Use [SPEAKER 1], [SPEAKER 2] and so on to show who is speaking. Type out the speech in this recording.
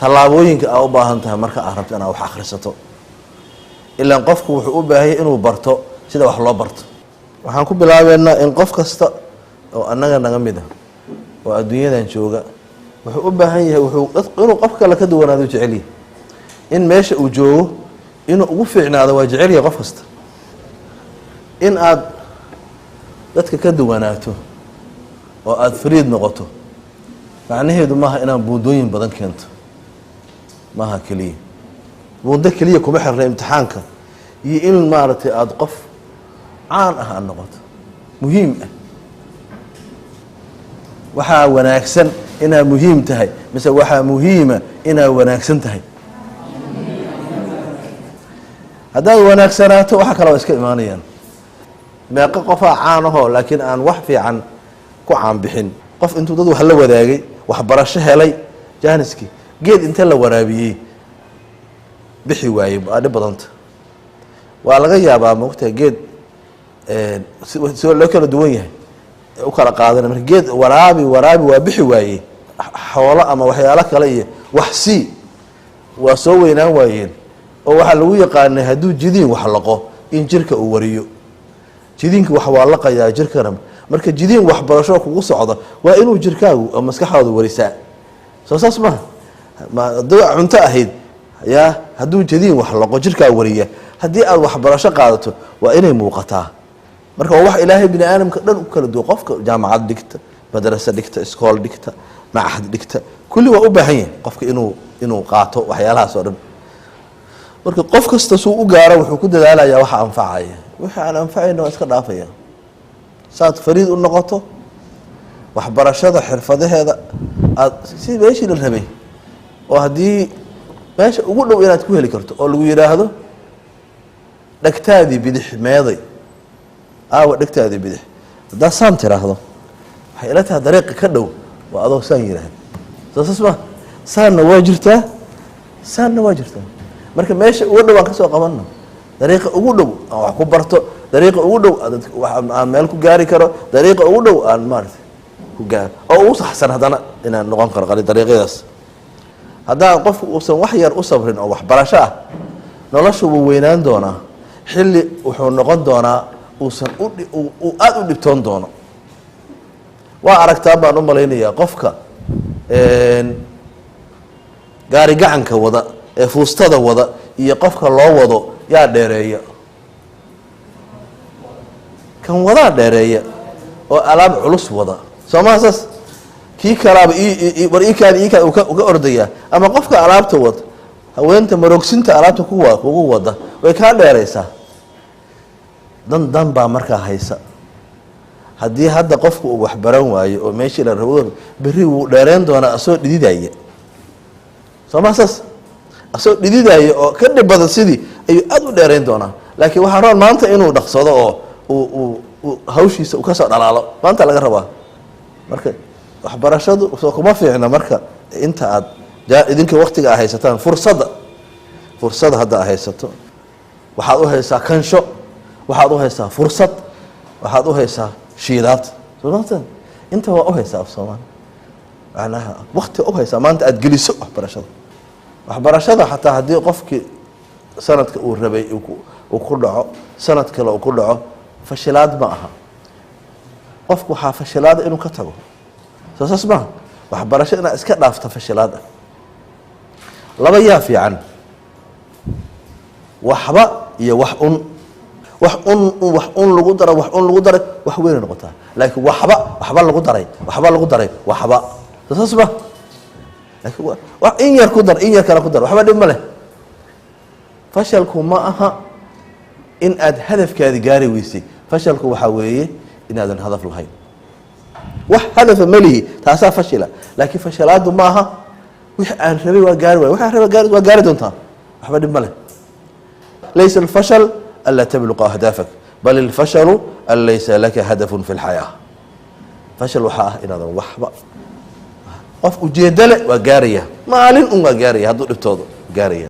[SPEAKER 1] Tallaabooyinka aa u baahan tahay marka aad rabto inaad wax akhrisato, ilaan qofku wuxuu u baahanya inuu barto sida wax loo barto. Waxaan ku bilaabeynaa in qof kasta oo annaga naga mid ah oo adduunyadan jooga wuxuu u baahan yahay wuxuu inuu qof kale ka duwanaado jecel yahay, in meesha uu joogo inuu ugu fiicnaado waa jecel yahay qof kasta. In aad dadka ka duwanaato oo aada fariid noqoto macnaheedu maaha inaan buundooyin badan keento, maaha keliya buundo keliya kuma xirna imtixaanka iyo in maaragtay aada qof caan ah aada noqoto. Muhiim ah waxaa wanaagsan inaad muhiim tahay, mise waxaa muhiima inaad wanaagsan tahay? Haddaad wanaagsanaato, waxa kale waa iska imaanayaan. Meeqo qofaa caan ahoo laakiin aan wax fiican ku caanbixin? Qof intuu dad wax la wadaagay, waxbarasho helay, jaaniskii geed inta la waraabiyey bixi waayey, waa dhib badanta. Waa laga yaabaa, maogtahay, geed si loo kala duwan yahay u kala qaadana. Marka geed waraabi waraabi waa bixi waayey, xoolo ama waxyaalo kale iyo wax sii waa soo weynaan waayeen. Oo waxaa lagu yaqaanay hadduu jidiin wax laqo in jirka uu wariyo. Jidiinka wax waa laqayaa jirkana. Marka jidiin waxbarasho kugu socda waa inuu jirkaagu oo maskaxdaadu warisaa. Soo saas maha? Hadduu cunto ahayd yaa, hadduu jadiin wax laqo jirkaa wariya. Haddii aad waxbarasho qaadato waa inay muuqataa. Marka waa wax Ilaahay bini aadamka dhan u kala duwo. Qofka jaamacad dhigta, madrasa dhigta, iskool dhigta, machad dhigta, kulli waa u baahan yahay qofka inuu qaato waxyaalahaas oo dhan. Marka qof kasta suu u gaaro wuxuu ku dadaalayaa waxa anfacaya, wixii aan anfacayna waa iska dhaafaya. Saad fariid u noqoto waxbarashada xirfadaheeda aad si meeshii la rabay, oo haddii meesha ugu dhow inaad ku heli karto oo lagu yidhaahdo dhegtaadii bidix meeday, aawa dhegtaadii bidix, haddaad saan tiraahdo, waxay ila tahay dariiqa ka dhow waa adoo saan yidhaahda. Soo saas ma? Saanna waa jirtaa, saanna waa jirtaa. Marka meesha ugu dhow aan ka soo qabanno, dariiqa ugu dhow aan wax ku barto, dariiqa ugu dhow aan meel ku gaari karo, dariiqa ugu dhow aan maarata ku gaaro oo ugu saxsan haddana inaan noqon karo qali dariiqyadaas. Haddaan qofku uusan wax yar u sabrin oo waxbarasho ah, noloshu wuu weynaan doonaa, xilli wuxuu noqon doonaa uusan uu aada u dhibtoon doono. Waa aragtaa baan u malaynayaa qofka gaari gacanka wada ee fuustada wada iyo qofka loo wado yaa dheereeya? Kan wadaa dheereeya oo alaab culus wada, soo maha saas? Kii kalaaba war iikaadi iikaadi uka ordayaa. Ama qofka alaabta wada, haweenta maroogsinta alaabta kuwa kugu wada way kaa dheeraysaa. Dan dan baa markaa haysa. Haddii hadda qofku uu waxbaran waayo oo meeshii la rabo, berri wuu dheereyn doonaa asoo dhididaya. Soo maa saas? Asoo dhididaya oo ka dhib badan sidii ayuu aada u dheereyn doonaa. Laakiin waxaa roon maanta inuu dhaqsado oo uu hawshiisa uu kasoo dhalaalo. Maanta laga rabaa. Marka waxbarashadu soo kuma fiicna. Marka inta aad idinka waktiga a haysataan, fursadda hadda a haysato, waxaad u haysaa kansho, waxaad u haysaa fursad, waxaad u haysaa shiidaad. Soo maata? Inta waa u haysaa af Soomaali, macnaha wakti u haysaa maanta aada geliso waxbarashada. Waxbarashada xataa haddii qofkii sanadka uu rabay uu ku dhaco, sanad kale uu ku dhaco, fashilaad ma aha. Qofku waxaa fashilaada inuu ka tago. Soo saas maaha? Waxbarasho inaad iska dhaafto fashilaad ah. Laba yaa fiican, waxba iyo wax un? Wax un, wax un lagu daray, wax un lagu daray, wax weynay noqotaa. Laakiin waxba, waxba lagu daray, waxba lagu daray, waxba. Soo saas ma? Laakiin in yar ku dar, in yar kale ku dar, waxba dhib ma leh. Fashalku ma aha in aad hadafkaadi gaari weysay. Fashalku waxaa weeye inaadan hadaf lahayn. Wax hadafa ma lihi, taasaa fashila. Laakiin fashalaadu ma aha wixii aan rabay waa gaari waay. Waxaan rabay gaari waa gaari doontaa, waxba dhib ma leh. Laysa alfashal anlaa tabluqa ahdaafak, bal ilfashalu an laysa laka hadafun fi lxayaa. Fashal waxaa ah inaadan waxba. Qof ujeeddo le waa gaaraya, maalin un waa gaaraya, hadduu dhibtoodo gaaraya.